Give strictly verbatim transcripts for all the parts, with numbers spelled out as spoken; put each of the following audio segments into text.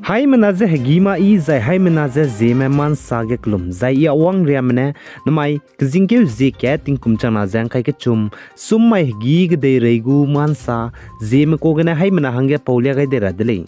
Haimena ze hegî ma yi zai haimena ze zieme ma nsa ge kelum zai i awang riame ne namai kezingkeu zie kat tingkum changna ze ngkai kechum, sum mai hegî kedeirei gu ma nsa, zieme ka gene haimena hangge paulia gai dei ra de lei.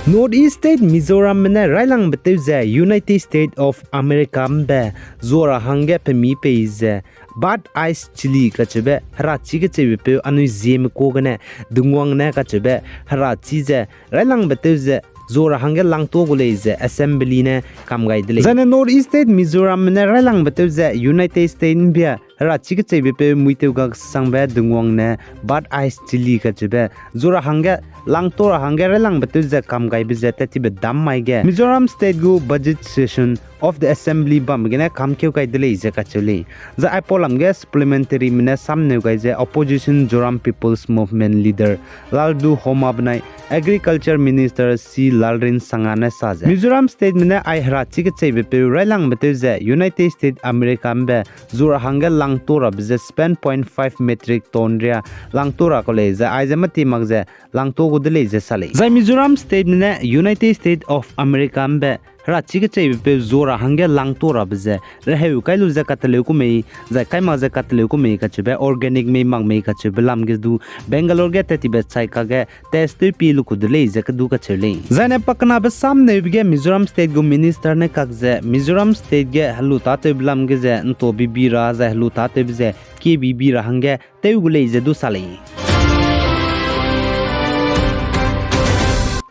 North East State Mizoramme ne railangbe tew ze United States of America mbe zua ra hangge pemi pei ze Bud Ice Chilli kacheube herachi kecheubepeu anui zieme ka gene Dungwang ne kacheube herachi ze railangbe tew ze zua ra hangge langtua gu lei ze Assembly ne kam gai de lei. Zaine North East State Mizoramme ne railangbe tew ze United States mbia herachi kecheubepeu muitew gaksangbe Dungwang ne Bud Ice Chilli kacheube zua ra hangge langtua ra hangge railangbe tew ze kam gaibe ze tat tibe dam mai ge Mizoram State gu budget session of the Assembly bam gene kamkeu gai de lei ze kacheu lei. Zai aipau lam ge supplementaryme ne samneu gai ze opposition Zoram People's Movement leader Lalduhoma benai Agriculture Minister C Lalrinsanga ne sa ze Mizoram Stateme ne ai herachi kecheubepeu railangbe tew ze United States America mbe zua ra hangge langtua rabe ze seven point five metric ton ria langtua ra kau lei zai aize mati mak ze langtua gu de lei ze sa lei. Zai Mizoram Stateme ne United States of America mbe herachi kecheubepeu zua ra hangge langtua rabe ze reheu kai lu ze kateleu ku mei, zai kai mak ze kateleu ku mei kacheube organic mei mak mei kacheube lam ge du Bangalore ge tat tibe chai kage test tew pie lu ku de lei ze kedu kacheu lei. Zaine pakenabe samneube ge Mizoram State gu minister ne kak ze Mizoram State ge helu tâtewbe lam ge ze nto bibi ra zai helu tâtewbe ze kie bibi ra hangge tew gu lei ze du sa lei.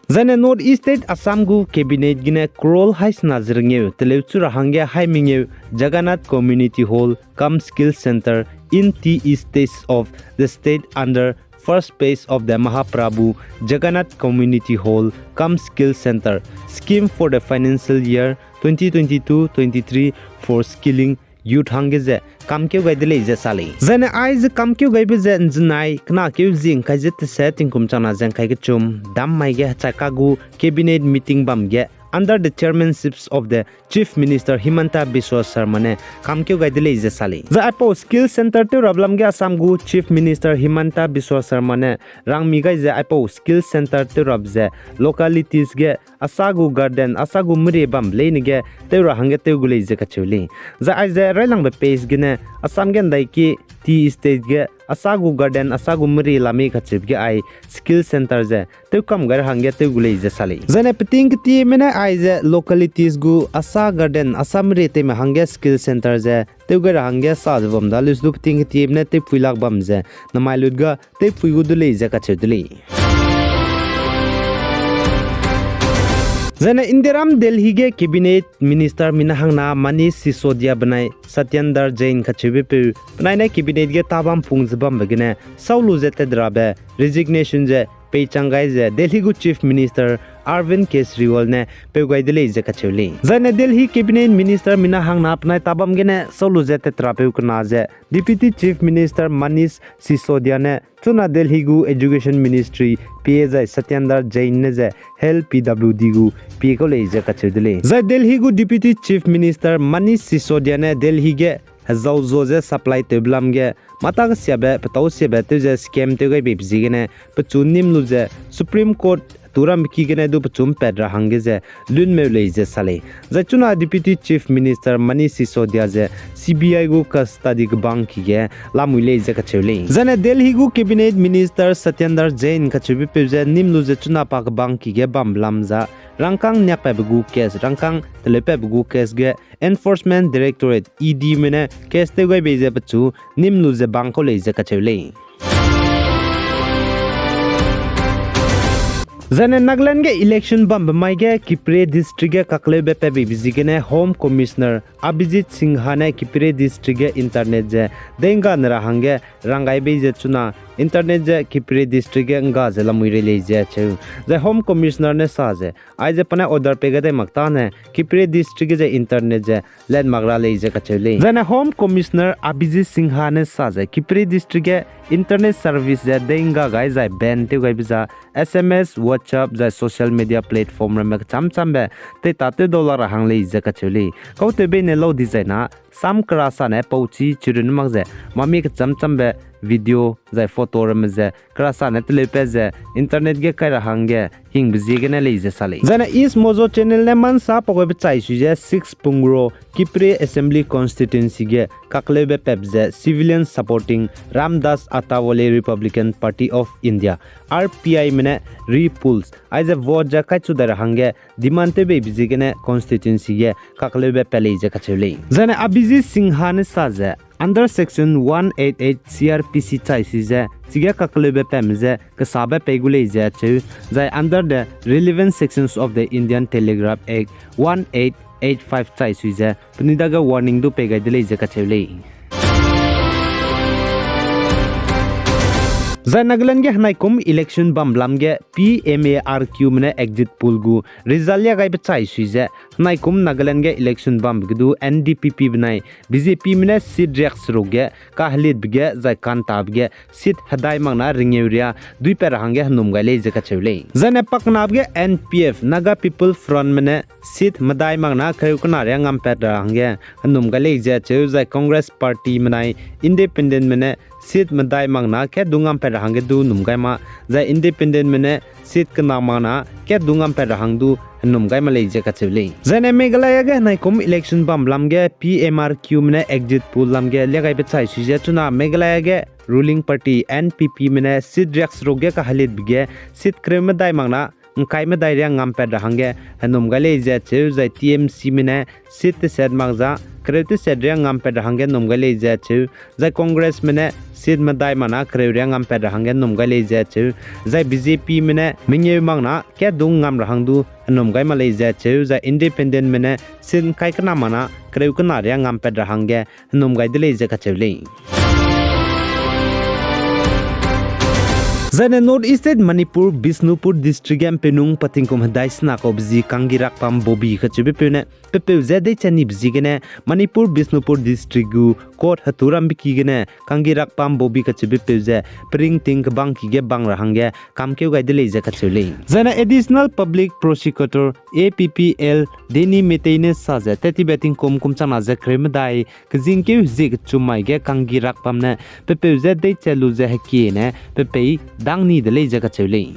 Zaine North East State Assam gu cabinet gene crore haisena ze rengeu teleu chu ra hangge hai mengeu Jagannath Community Hall cum Skill Centre in three states of the state under first phase of the Mahaprabhu Jagannath Community Hall cum Skill Centre scheme for the financial year twenty twenty-two twenty-three for skilling youth hangge ze kamkeu gai de lei ze sa lei. Zaine aize kamkeu gaibe ze nzenai kenakeu zie ngkai ze tese tingkum changna ze ngkai kechum dam mai ge hechai ka gu cabinet meeting bam ge under the chairmanships of the Chief Minister Himanta Biswa Sarma ne kamkeu gai de lei ze sa lei. Zai aipau skill centre tew rabe lam ge Assam gu Chief Minister Himanta Biswa Sarma ne rangmi gai ze aipau skill centre tew rabe ze localities ge asa gu garden, asa gu merie bambe leine ge tew ra hangge tew gu lei ze kacheu lei. Zai aize railangbe pace gene Assam ge ndai ki tea estate ge asa gu garden, asa gu merie la mei kacheube ge ai skill centre ze tew kam gai ra hangge tew gu lei ze sa lei. Zaine peting ketieme ne aize localities gu asa garden, asa merie teime hangge skill centre ze tew gai ra hangge sa ze bam da lus du peting ketieme ne tewpui lak bam ze namai lut ga tewpui gu de lei ze kacheu de lei. Zaine Indiaram Delhi ge cabinet minister mina hangna Manish Sisodia benai Satyendra Jain kacheubepeu penai ne cabinet ge tabam pung ze bambe gene sau lu ze tat rabe resignation ze peichang gai ze Delhi gu Chief Minister Arvind Kejriwal ne peu gai de lei ze kacheu lei. Zaine Delhi cabinet minister mina hangna penai tabam gene sau lu ze tat rapeu kena ze Deputy Chief Minister Manish Sisodia ne chuna Delhi gu Education Ministry pie zai Satyendra Jain ne ze Health P W D gu pie kau lei ze kacheu de lei. Zai Delhi gu Deputy Chief Minister Manish Sisodia ne Delhi ge hezau zo ze supply tewbe lam ge mata kesiabe petâu siabe tew ze scam tew gai beibe ziegene pechu nîm lu ze Supreme Court turambe ki gene du pechu mpat ra hangge ze lunmeu lei ze sa lei. Zai chuna Deputy Chief Minister Manish Sisodia ze C B I gu custody kebang ki ge lamui lei ze kacheu lei. Zaine Delhi gu Cabinet Minister Satyendra Jain kacheubepeu ze nîm lu ze chuna pa kebang ki ge bambe lam za rangkâng niakpatbe gu case, rangkâng teleupatbe gu case ge Enforcement Directorate, E Dme ne case tew gai bei ze pechu nîm lu ze bang kau lei ze kacheu lei. Zaine Nagaland ge election bambe mai ge Kiphire District ge kakleube patbeibe ziegene Home Commissioner Abhijit Singha ne Kiphire District ge internet ze dei ngga ne ra hangge rang gai bei ze chuna internet ze Kiphire District ge ngga ze lamui rei lei ze cheu. Zai Home Commissioner ne sa ze, aize penai order pei gai dai mak tâne Kiphire District ge ze internet ze let mak ra lei ze kacheu lei. Zaine Home Commissioner Abhijit Singha ne sa ze Kiphire District ge internet service ze dei ngga gai zai ban tew gaibe za S M S, WhatsApp zai social media platform ramme kechâm châmbe tei tâ tew dau lak ra hang lei ze kacheu lei. Kautewbe ne lau dizai na, sam kera sane pauchi chirun mak ze mami kechâm châmbe video, zai photo ramme ze kerasane teleupat ze internet ge kai ra hangge hingbe ziegene lei ze sa lei. Zaine East Mozo Channel ne mansa pagoibe chai sui ze Sixth Pungro Kiphire Assembly Constituency ge kakleube pap ze civilian supporting Ramdas Athawale Republican Party of India, R P I me ne repolls aize vote ze kaichu dai ra hangge demand tewbeibe ziegene constituency ge kakleube pat lei ze kacheu lei. Zaine Abhijit Singha ne sa ze under section one eight eight C R P C chai sui ze chige kakleube patme je kesabe pei gu lei ze acheu, zai under the relevant sections of the Indian Telegraph Act one eight eight five chai sui ze penui dage warning du pei gai de lei ze kacheu lei. Zai Nagaland ge henaikum election bambe lam ge P M A R Q me ne exit poll gu result lia gaibe chai sui ze henaikum Nagaland ge election bambe ge du N D P P benai B J P me ne seat riak seruk ge kahelitbe ge zai kantabe ge seat hedai makna ringeu ria duipat ra hangge henum gai lei ze kacheu lei. Zaine paknabe ge N P F, Naga People Front me ne seat medai makna kereu kena ria ngampat ra hangge henum gai lei ze acheu, zai Congress Party menai independent me ne seat medai makna ke du ngampat ra hangge du num gai ma, zai independent me ne seat kena makna ke du ngampat ra hang du henum gai ma lei ze kacheu lei. Zaine Meghalaya ge henaikum election bambe lam ge P M R Q me ne exit poll lam ge lia gaibe chai sui ze chuna Meghalaya ge ruling party N P P me ne seat riak seruk ge kahelitbe ge seat kereu medai makna ngkai medai ria ngampat ra hangge henum gai lei ze acheu, zai T M C me ne seat teset mak za kereu teset ria ngampat ra hangge num gai lei ze acheu, zai Congress me ne seat medai makna kereu ria ngampat ra hangge num gai lei ze acheu, zai B J P me ne mengeu makna ke du ngam ra hang du henum gai ma lei ze acheu, zai independent me ne seat ngkai kena makna kereu kena ria ngampat ra hangge henum gai de lei ze kacheu lei. Zaine North East State Manipur, Bishnupur District ge mpeunung pa tingkum hedai sena kaube zi Kangi Rakpam Bobby kacheube peu ne pepeu ze deichanibe ziegene Manipur Bishnupur District gu court hetu rambe ki gene Kangi Rakpam Bobby kacheube peu ze peringting kebangki ge bang ra hangge kamkeu gai de lei ze kacheu lei. Zaine Additional Public Prosecutor, A P P L, Deni Meitei ne sa ze tettibe tingkum kum changna ze kereu medai kezingkeu hezie kechum mai ge Kangi Rakpam ne pepeu ze deicha lu ze hekiene pepei dang ni de lei ze kacheu lei.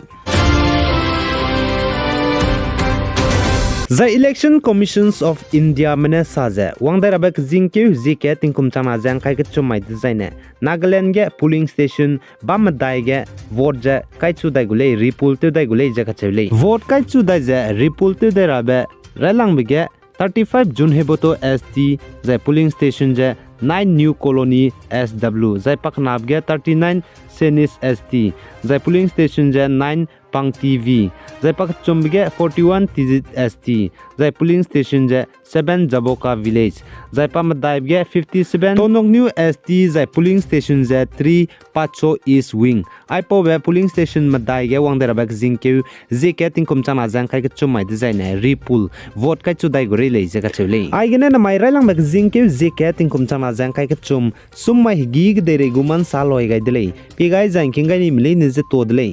Zai Election Commissions of India me ne sa ze wangdai rabe kezingkeu hezie ke tingkum changna ze ngkai kechum mai dezaine Nagaland ge polling station bam medai ge vote ze kaichu dai gu lei, repoll tew dai gu lei ze kacheu lei. Vote kaichu dai ze repoll tew dai rabe railangbe ge thirty-five Junheboto S T, zai polling station ze nine New Colony S W, zai paknabe ge thirty-nine Senis S T, zai polling station ze nine Pangti V, zai pakechumbe ge forty-one Tizit S T, zai polling station ze seven Jaboka Village, zai pamedaibe ge fifty-seven Tonoknew S T, zai polling station ze three Patso East Wing. Aipaube polling station medai ge wangdai rabe kezingkeu hezie ke tingkum changna ze ngkai kechum mai dezaine repoll vote kaichu dai gu rei lei ze kacheu lei. Aigene namai railangbe kezingkeu hezie ke tingkum changna ze ngkai kechum, sum mai hegî kedeirei gu mansa loi gai de lei. Pie gai zai ngking gai nime leine ze to de lei.